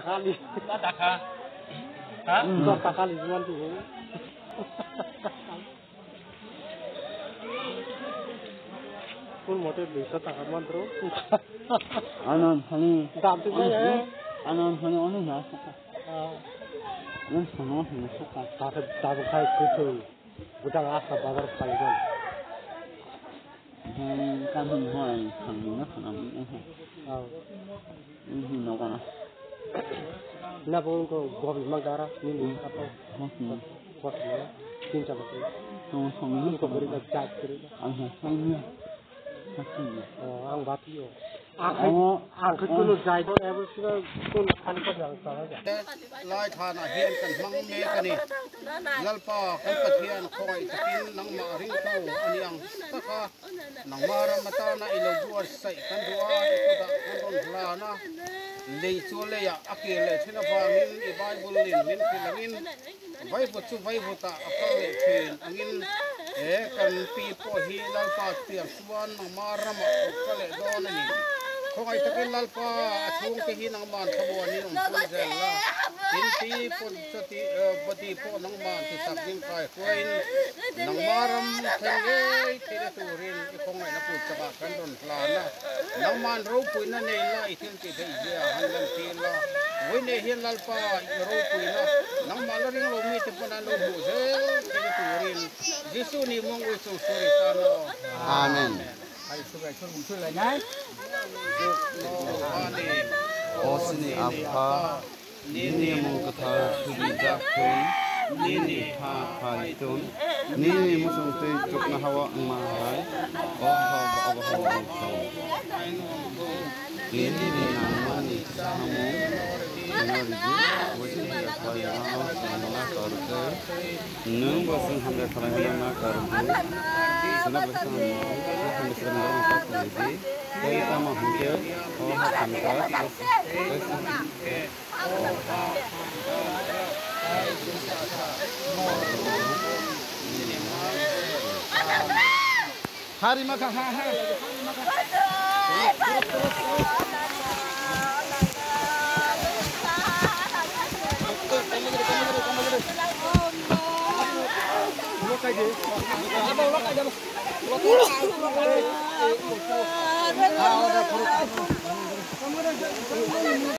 Kali. Kali cuma tuh. Pun motor bisa tak mantro. Anon hani. Dam tu ya. Anon hani ono ya suka. Anon sono hani suka. Tapi tapi kai kutu. Bukan asa bazar paling. Kan hun hoi thằng nó thằng nó. Nó còn. Na pun ko gobi magdara ni apa? Hot ya. Cinta betul. Nó ko beri tak chat kiri. Ang sang ni. Ang bati yo. Ang kuno jai do ever sila kun kan ko jang sa ja. Lai thana hian kan mang me kani lalpa kan pathian khoi takin nang ma ring tho aniang taka nang mara mata na ilo buar sai kan dua ko da kan ron hla na lei chu le ya akil le thina wangin i bible lin min philangin vai bu chu vai bu ta akal le thin angin e kan pi po hi lalpa tiang suan nang mara ma ko le do na ni khoi takin lalpa achung te hi nang man thabuan ni ong pui zel la tin pi pon chati body po nang man ti sak ding kai huain nang maram thenge ti turin i khongai na pu chaka kan ron hla na nang man ro pui na nei la i thil ti thei zia han lan ti la wei ne hian lalpa ro pui na nang ma la ring lo mi te pon an lo bu zel ti turin Jisu ni mong ui chung suri ta no. Amen. Osni apha nini mong katha suri jak thun nini tha phai thun nini musung tei chokna hawa ma hai o ha ba ba ha nini ni namani samu nori ji wajin ya na karte nung basin hamre kharang na karte suna basin hamre suna karte ji tama hingke o ha kamka hari maka ha ha